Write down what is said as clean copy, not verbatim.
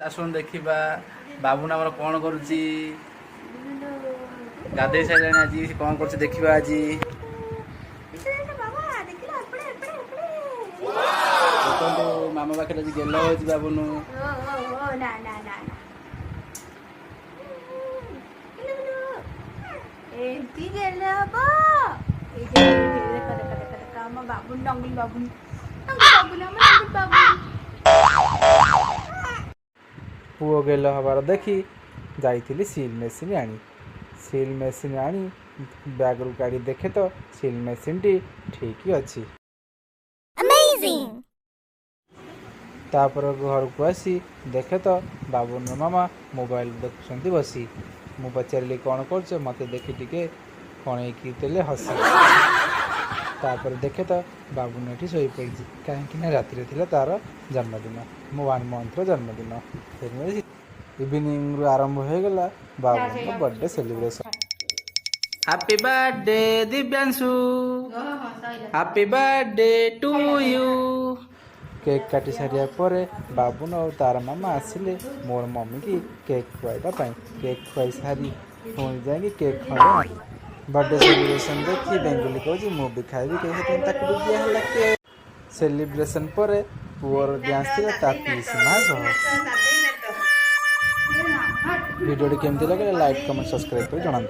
ଆସନ୍ତୁ ଦେଖିବା ବାବୁନ ଆମର କ'ଣ କରୁଛି। ଗାଧେଇ ସାରିଲାଣି ଆଜି। ସେ କ'ଣ କରୁଛି ଦେଖିବା ଆଜି। ବାବା, ଦେଖିଲ, ଏପଟେ, ଏପଟେ, ଏପଟେ। ଦେଖନ୍ତୁ, ମାମା ପାଖରେ ଆଜି ଗେଲ ହଉଛି ବାବୁନୁ। ଓ ଓ ଓ, ନା ନା ନା ନା, ଗେଲ ଗେଲ, ଏମିତି ଗେଲ ହବ। ଏଇ ଯେ, ଦେଖ ଦେଖ ଦେଖ ଦେଖ, ଆମ ବାବୁନ, ଡଙ୍ଗୁଲ ବାବୁନ, ଡଙ୍ଗୁଲ ବାବୁନ, ଆମ ଡଙ୍ଗୁଲ ବାବୁନ। ପୁଅ ଗେଲ ହେବାର ଦେଖି ଯାଇଥିଲି ସିଲ୍ ମେସିନ୍ ଆଣି। ସିଲ୍ ମେସିନ୍ ଆଣି ବ୍ୟାଗରୁ କାଢ଼ି ଦେଖେ ତ ସିଲ୍ ମେସିନ୍ଟି ଠିକ୍ ଅଛି। Amazing! ତାପରେ ଘରକୁ ଆସି ଦେଖେ ତ ବାବୁନର ମାମା ମୋବାଇଲ ଦେଖୁଛନ୍ତି ବସି। ମୁଁ ପଚାରିଲି, "କ'ଣ କରୁଛ?" ମୋତେ ଦେଖି ଟିକେ କଣେଇକି ଦେଲେ ହସି। ତାପରେ ଦେଖେ ତ ବାବୁନ ଏଠି ଶୋଇପଡ଼ିଛି, କାହିଁକି ନା ରାତିରେ ଥିଲା ତାର ଜନ୍ମଦିନ, ମୋ 1 ମନ୍ଥର ଜନ୍ମଦିନ। ସେଥିପାଇଁ ଇଭିନିଂରୁ ଆରମ୍ଭ ହୋଇଗଲା ବାବୁଙ୍କ birthday celebration. Happy birthday, Divyanshu. Happy birthday to you. Cake କାଟି ସାରିବା ପରେ ବାବୁନ ଆଉ ତାର ମାମା ଆସିଲେ ମୋର ମମିକି କେକ୍ ଖୁଆଇବା ପାଇଁ। କେକ୍ ଖୁଆଇ ସାରି ପୁଣି ଯାଇକି କେକ୍ ଖଣ୍ଡେ। ବର୍ଥଡେ ସେଲିବ୍ରେସନ୍ ଦେଖି ବେଙ୍ଗୁଲି କହୁଛି, "ମୁଁ ବି ଖାଇବି କେକ୍।" ସେଥିପାଇଁ ତାକୁ ବି ଦିଆହେଲା କେକ୍। ସେଲିବ୍ରେସନ୍ ପରେ ପୁଅର ଡ୍ୟାନ୍ସ ଥିଲା ତା ପିଇସି ମା ସହ। ଭିଡ଼ିଓଟି କେମିତି ଲାଗିଲା, ଲାଇକ୍, କମେଣ୍ଟ, ସବସ୍କ୍ରାଇବ୍ କରି ଜଣାନ୍ତୁ।